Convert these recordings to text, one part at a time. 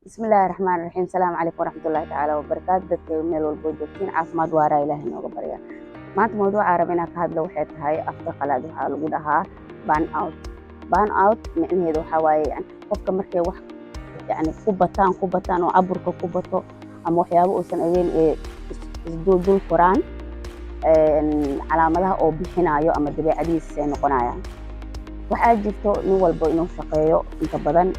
Bismillaahi raxmaani raxiim. Asalaamu calaykum waraxmatullaahi tacaala wabarakaatu. Dadka meel walbo joogtiin, caafimaad waaraa Ilaahay nooga barya. Maanta mawduuca raba inaan ka hadlo waxay tahay, afka qalaad waxaa lagu dhahaa burn out. Burn out micnaheedu waxaa waaye, yani qofka markay wax yani ku bataan, ku bataan oo caburka ku bato ama waxyaabo uusan ageyn ee isduldul koraan, calaamadaha oo bixinayo ama dabeecadihiisa ay noqonayaan. Waxaa jirto nin walbo inuu shaqeeyo inta badan,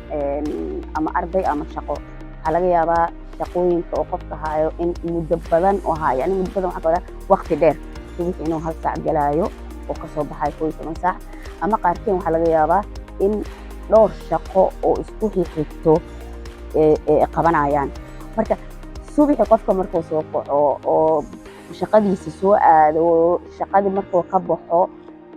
ama arday ama shaqo. Waxaa laga yaabaa shaqooyinka oo qofka haayo in muddo badan oo haayo, yani muddo badan waxaa ka wadaa waqti dheer, subaxii inuu 1 saac galaayo oo kasoo baxayo 11 saac, ama qaarkeen waxaa laga yaabaa in dhowr shaqo oo isku xigto ee qabanayaan. Marka subaxii qofka markuu soo kaco oo shaqadiisa soo aado, shaqadii markuu ka baxo,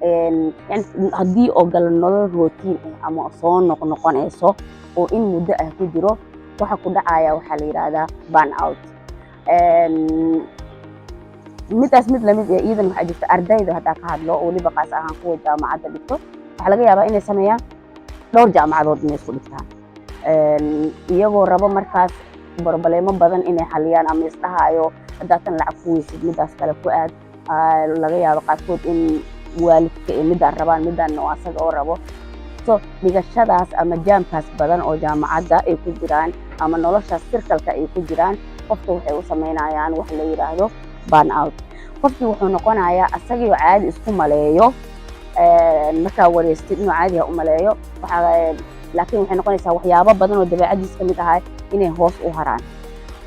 yani haddii oo galo nolol routine ah ama soo noqnoqonayso oo in muddo ah ku jiro, waxa ku dhacaya waxaa la yidhaahdaa burn out. Midaas mid lamid ah iyadan waxaa jirta ardayda haddaa ka hadlo, oo weliba qaas ahaan kuwa jaamacadda dhigto. Waxaa laga yaabaa inay sameeyaan dhowr jaamacadood inay isku dhigtaan, iyagoo rabo markaas problemo badan inay xaliyaan ama isdhahayo haddaatan lacag ku weysid, midaas kale ku aad. Laga yaabo qaarkood in waalidka ay midaan rabaan, midaan oo asaga oo rabo. So dhigashadaas ama jaamkaas badan oo jaamacadda ay ku jiraan ama noloshaas circleka ay ku jiraan, qofka waxay u sameynayaan wax la yidhaahdo burn out. Qofkii wuxuu noqonayaa asagii caadi isku maleeyo, markaa wareystid inuu caadiha u maleeyo, laakiin waxay noqonaysaa waxyaabo badan oo dabeecadiis ka mid ahay inay hoos u haraan.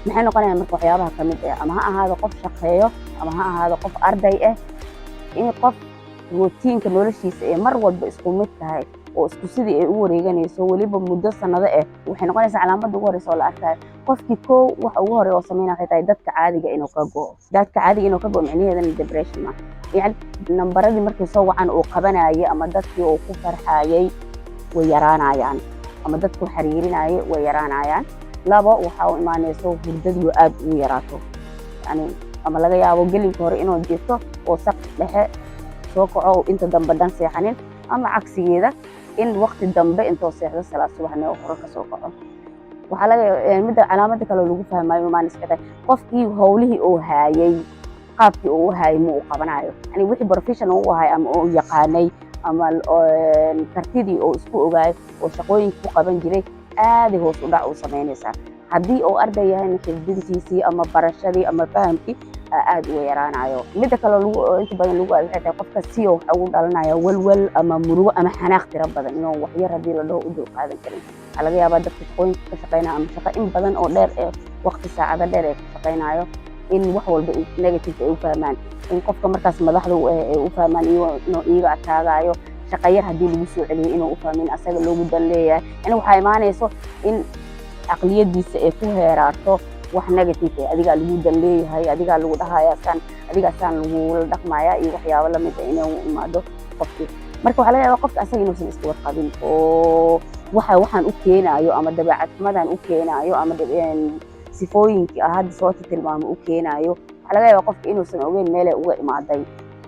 Maxay noqonayaan marka waxyaabaha ka mid ah? Ama ha ahaado qof shaqeeyo ama ha ahaado qof arday ah, in qof routineka noloshiisa ee mar walba isku mid tahay oo isku sidii ay u wareeganayso, weliba muddo sanado ah, waxay noqonaysaa calaamadda ugu horeysa oo la arkayo qofkii kow waxa ugu horeeya oo sameynaya waxay tahay dadka caadiga inuu ka go'o. Dadka caadiga inuu ka go'o micnaheedana depression ma, yani nambaradii markay soo wacan uu qabanayay ama dadkii uu ku farxayay way yaraanayaan, ama dadku xiriirinayay way yaraanayaan. Labo, waxaa u imaanayso hurdadu aad ugu yaraato, yani ama laga yaabo gelinka hore inuu jirto oo saq dhexe soo kaco oo inta dambe dhan seexanin, ama cagsigeeda in waqti dambe intuu seexdo salaad subaxnimo hore kasoo kaco. Waxaa laga midda calaamada kale oo lagu fahmayo imaanaysa waxay tahay qofkii howlihii uu haayay, qaabkii uu u haayay ma uu qabanayo, yani wixii professional u ahay ama uu yaqaanay ama kartidii oo isku ogaay oo shaqooyinka ku qaban jiray aaday hoos u dhac u samaynaysaa. Haddii uu arday yahayna, xifdintiisii ama barashadii ama fahamkii aad uga yaraanayo. Midda kale lagu inta badan lagu aado waxay tahay qofka si waxa ugu dhalanaya walwal ama murugo ama xanaaq tiro badan, inuu waxyar haddii la dhaho u dulqaadan karin. Waxaa laga yaabaa dadka shaqooyinka ka shaqeynaya ama shaqo in badan oo dheer ee waqti saacado dheer ee ka shaqeynayo in wax walba negative ay u fahmaan, in qofka markaas madaxda u ah ay u fahmaan inuu iyaga ataagayo, shaqo yar haddii lagu soo celiyo inuu u fahmin asaga loogu dan leeyahay. Yani waxaa imaanayso in caqliyadiisa ay ku heeraarto wax negative eh, adigaa lagu dan leeyahay, adigaa lagu dhahaya saan, adigaa saan lagula dhaqmaya iyo waxyaabo lamid ah inay u imaado qofkii. Marka waxaa laga yaabaa qofka asaga inuusan iska warqabin oo waxa waxaan u keenaayo ama dabeecad xumadan u keenaayo ama sifooyinkii ah hadda soo tilmaamo u keenaayo. Waxaa laga yaabaa qofka inuusan ogeyn meelay uga imaaday,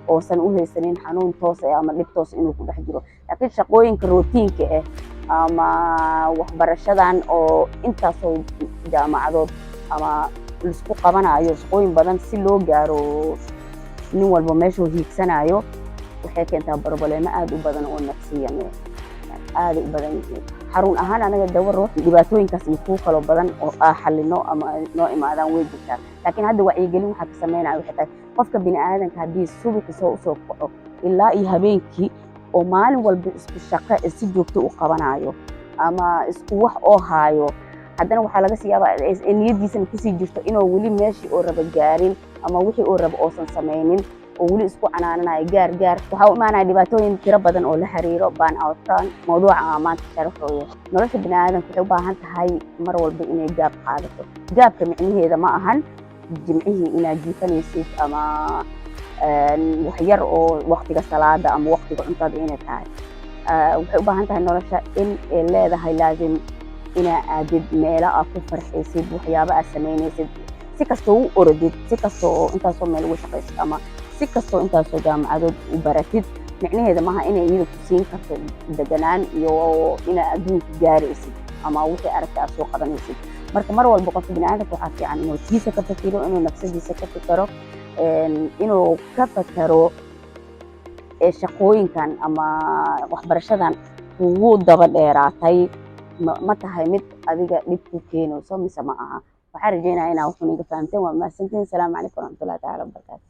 oosan u haysanin xanuun toos ah ama dhib toos inuu ku dhex jiro, laakiin shaqooyinka routineka ah ama waxbarashadan oo intaasoo jaamacadood ama laisku qabanayo, shaqooyin badan si loo gaaro nin walba meeshuu hiigsanayo, waxay keentaa problemo aad u badan oo nafsiyan aaday u badan yihiin. Xarun ahaan anaga Dawo Ruux dhibaatooyinkaas iyo kuwo kaloo badan oo aa xalino ama noo imaadaan way jirtaa, laakiin hadda wacyigelin waxaa ka sameynaya waxay tahay qofka bini aadanka haddii subaxii soo usoo kaco ilaa iyo habeenkii oo maalin walba isku shaqo si joogto u qabanayo ama isku wax oo haayo, haddana waxaa laga sii yaabaa niyaddiisana kusii jirto inuu weli meeshii oo raba gaarin ama wixii oo raba oosan samaynin oo weli isku canaananayo gaar gaar. Waxaa u imaanaya dhibaatooyin tiro badan oo la xiriiro burn outkan. Mawduuca aan maanta sharaxooyo, nolosha bini aadamka waxay u baahan tahay mar walba inay gap qaadato. Gapka micnaheeda ma ahan jimcihii inaad jiifanaysid ama wax yar oo waqtiga salaada ama waqtiga cuntada inay tahay. Waxay u baahan tahay nolosha in ay leedahay laazim inaa aadid meelo aad ku farxaysid, waxyaabo aad samaynaysid. Si kastoo u orodid, si kastoo oo intaasoo meel uga shaqaysid ama si kastoo intaasoo jaamacadood u baratid, micnaheeda maaha inay iyada ku siin karto deganaan iyo inaa adduunka gaaraysid. Ama wixii aragta aad soo qabanaysid. Marka mar walba qofka biniaadamka waxaa fiican inuu tiisa ka fakiro, inuu nafsadiisa ka fikero, inuu ka fakero shaqooyinkan ama waxbarashadan kugu daba dheeraatay ma tahay mid adiga dhib ku keenayso mise ma aha. Waxaan rajeynaya inaa wuxuun iga fahamteen. Waa mahadsantihin. Asalaamu calaykum waraxmatullahi tacaala wabarakaatu.